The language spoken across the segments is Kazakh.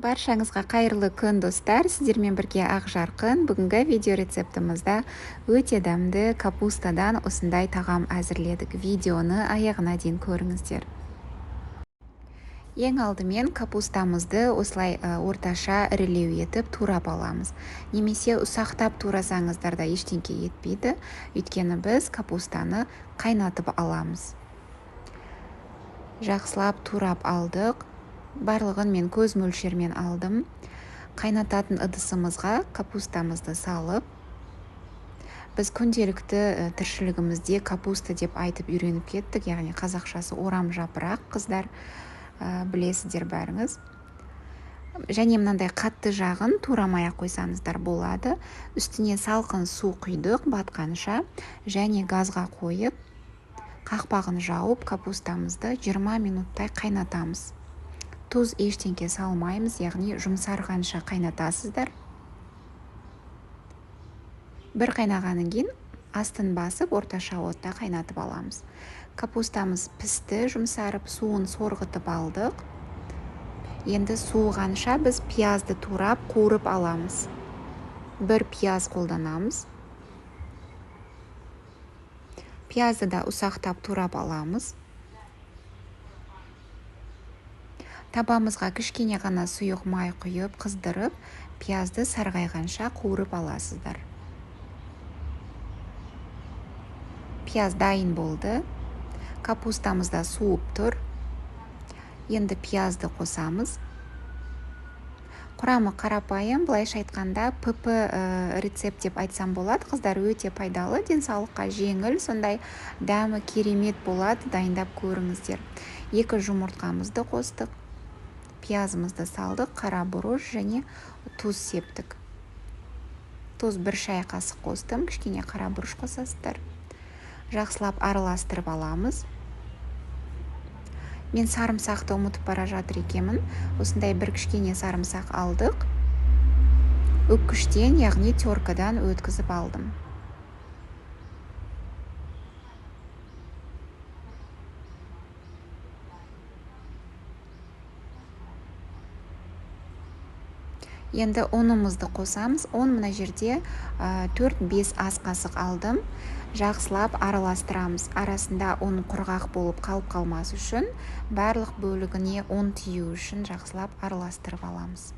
Баршаңызға қайырлы күн, достар! Сіздермен бірге Ақжарқын. Бүгінгі видео рецептімізде өте дәмді капустадан осындай тағам әзірледік. Видеоны аяғына дейін көріңіздер. Ең алдымен капустамызды осылай орташа ірілеу етіп турап аламыз. Немесе ұсақтап турасаңыздар да ештеңке етпейді, өйткені біз капустаны қайнатып аламыз. Жақсылап турап алдық. Барлығын мен көз мөлшермен алдым. Қайнататын ыдысымызға капустамызды салып, біз күнделікті тіршілігімізде капуста деп айтып үйреніп кеттік, яғни қазақшасы орам жапырақ, қыздар, білесіздер бәріңіз. Және мынандай қатты жағын турамай ақ қойсаңыздар болады. Үстіне салқын су құйдық батқанша, және газға қойып, қақпағын жауып, капустамызды 20 минуттай қайнатамыз. Тұз ештеңке салмаймыз, яғни жұмсарғанша қайнатасыздар. Бір қайнағаннан кейін астын басып, орташа отта қайнатып аламыз. Капустамыз пісті, жұмсарып, суын сорғытып алдық. Енді суығанша біз пиязды турап, қуырып аламыз. Бір пияз қолданамыз. Пиязды да ұсақтап турап аламыз. Табамызға кішкене ғана сұйық май құйып, қыздырып, пиязды сарғайғанша қуырып аласыздар. Пияз дайын болды. Капустамыз да суып тұр. Енді пиязды қосамыз. Құрамы қарапайым, былайша айтқанда ПП рецепт деп айтсам болады. Қыздар, өте пайдалы, денсаулыққа жеңіл, сондай дәмі керемет болады, дайындап көріңіздер. 2 жұмыртқамызды қостық. Пиязымызды салдық, қара бұрыш және тұз септік. Тұз 1 шай қасық қостым, кішкене қара бұрыш қосасыздар. Жақсылап араластырып аламыз. Мен сарымсақты ұмытып бара жатыр екенмін. Осындай бір кішкене сарымсақ алдық. Үккіштен, яғни теркадан өткізіп алдым. Енді ұнымызды қосамыз. Ұн мына жерде 4-5 ас қасық алдым. Жақсылап араластырамыз. Арасында ұн құрғақ болып қалып қалмас үшін, барлық бөлігіне ұн тию үшін жақсылап араластырып аламыз.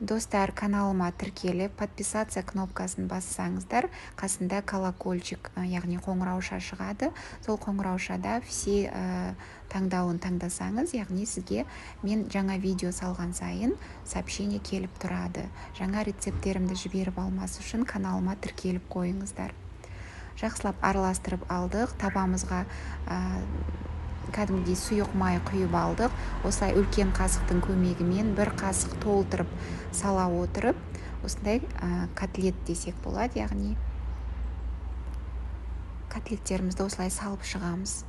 Достар, каналыма тіркеліп, подписаться кнопкасын бассаңыздар, қасында колокольчик, яғни қоңырауша шығады. Сол қоңыраушада все таңдауын таңдасаңыз, яғни сізге мен жаңа видео салған сайын сообщение келіп тұрады. Жаңа рецепттерімді жіберіп алмас үшін каналыма тіркеліп қойыңыздар. Жақсылап араластырып алдық. Табамызға кәдімгідей сұйық май құйып алдық. Осылай үлкен қасықтың көмегімен бір қасық толтырып сала отырып, осындай котлет десек болады, яғни котлеттерімізді осылай салып шығамыз.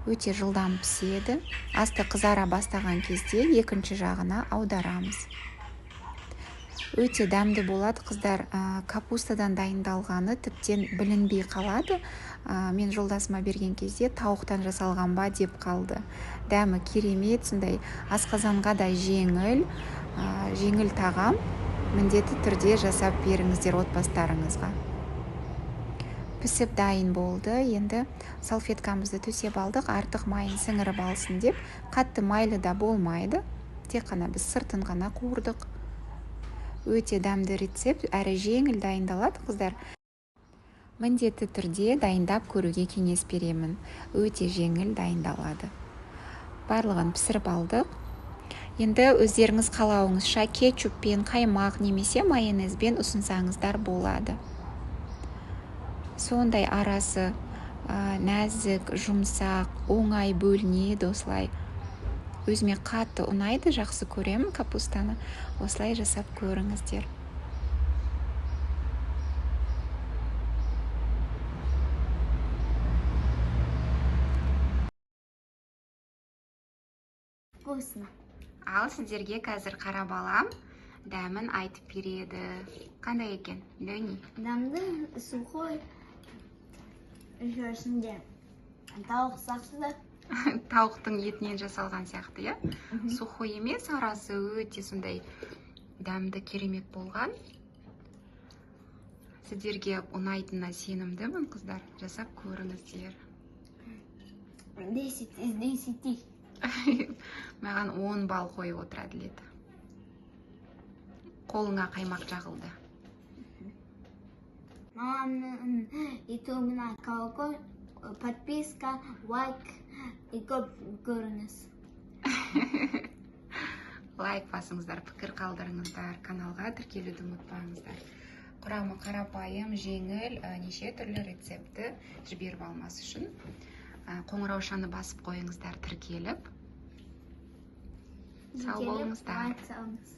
Өте жылдам піседі. Асты қызара бастаған кезде екінші жағына аударамыз. Өте дәмді болады, қыздар. Капустадан дайындалғаны тіптен білінбей қалады. Мен жолдасыма берген кезде тауықтан жасалған ба деп қалды. Дәмі керемет, сондай асқазанға да жеңіл, жеңіл тағам. Міндетті түрде жасап беріңіздер отбасыларыңызға. Пісіп дайын болды. Енді салфеткамызды төсеп алдық, артық майын сіңіріп алсын деп. Қатты майлы да болмайды. Тек қана біз сыртын ғана қуырдық. Өте дәмді рецепт, әрі жеңіл дайындалады, қыздар. Міндетті түрде дайындап көруге кеңес беремін. Өте жеңіл дайындалады. Барлығын пісіріп алдық. Енді өздеріңіз қалауыңызша кетчуппен, қаймақ немесе майонезбен ұсынсаңыздар болады. Сондай арасы нәзік, жұмсақ, оңай бөлінеді осылай. Өзіме қатты ұнайды, жақсы көремін капустаны. Осылай жасап көріңіздер. Вкусно. Ал сіздерге қазір қара балам дәмін айтып береді. Қандай екен, Лөни? Дәмді, сухой. Еще ішінде тауық сақсы да. Тауықтың етінен жасалған сияқты, иә? Сухой емес, арасы өте сондай дәмді, керемет болған. Сіздерге ұнайтынына сенімдімін, қыздар, жасап көріңіздер. 10 из 10. Маған 10 балл қойып отыр Әділет. Қолыңа қаймақ жағылды. Мамамның ютубына колокол, подписка, лайк и көп көріңіз. Лайк басыңыздар, пікір қалдырыңыздар, каналға тіркелуді ұмытпаңыздар. Құрамы қарапайым, жеңіл, неше түрлі рецептті жіберіп алмас үшін қоңыраушаны басып қойыңыздар, тіркеліп. Сау Тіркеліп, болыңыздар. Лайк салыңыз.